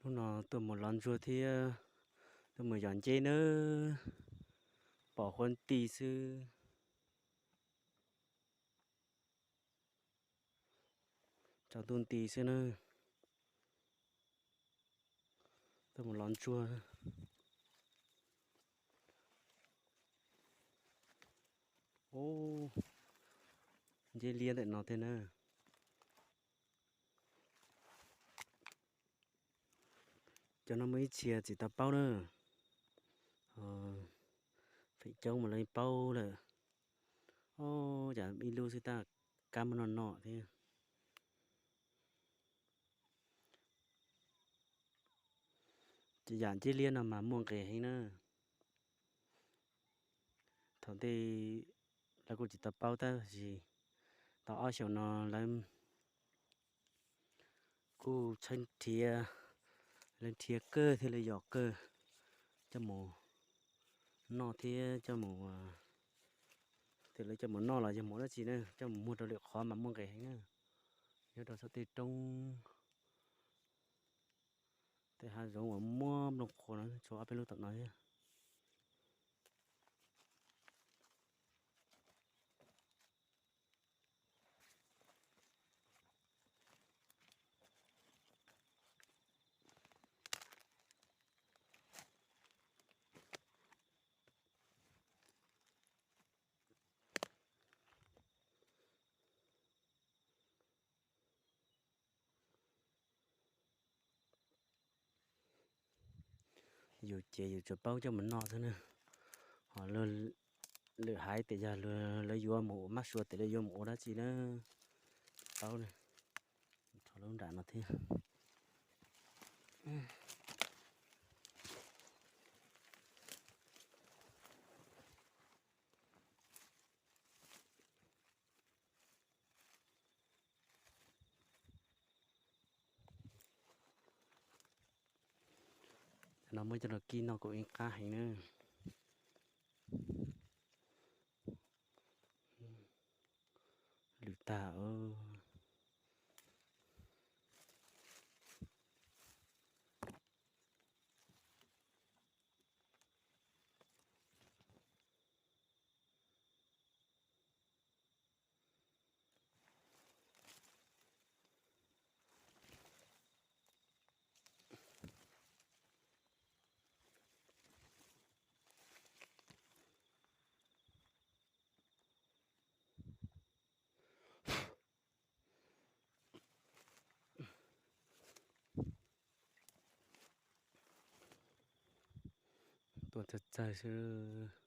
Hnub no tuaj mus lov ntsuag thiab tuaj mus yos nceb nawb, pom huab nti xwb, tsaus ntuj nti xwb na. Tuaj mus lov ntsuag. Ub, nceb liab ntawm no thiab na. Cov no muaj ib txhia tsis tau paub na, feem coob mas lawv paub lawm. Ub, cas ib lub xwb tab kab muab noj noj thiab. Ces yam nceb liab no mas muaj nqis heev na. Thaum ntej lawv kuj tsis tau paub tab sis tau ob xyoos no lawv kuj tshawb nrhiav, lawv nrhiav kawg thiab lawv yos kawg coj mus noj thiab coj mus, tias lawv coj mus noj los yog mus ua dab tsi na, coj mus muag rau lwm qhov mas muaj nqis heev na. Nyob rau sab tej roob, tej hav zoov uas muaj nplooj qhuav no tshuav ob peb lub tom no thiab. Yus ces yus tsuas paub coj mus noj xwb na, ho lwm haiv tias yog lawv yuav mus ua mab sua tias lawv yuav mus ua dab tsi na, tsis paub na. Rho lub nram no thiab. No muab coj los kib noj kuj ib qab heev na. Lwm tag. Tuaj txawg txawg xwb.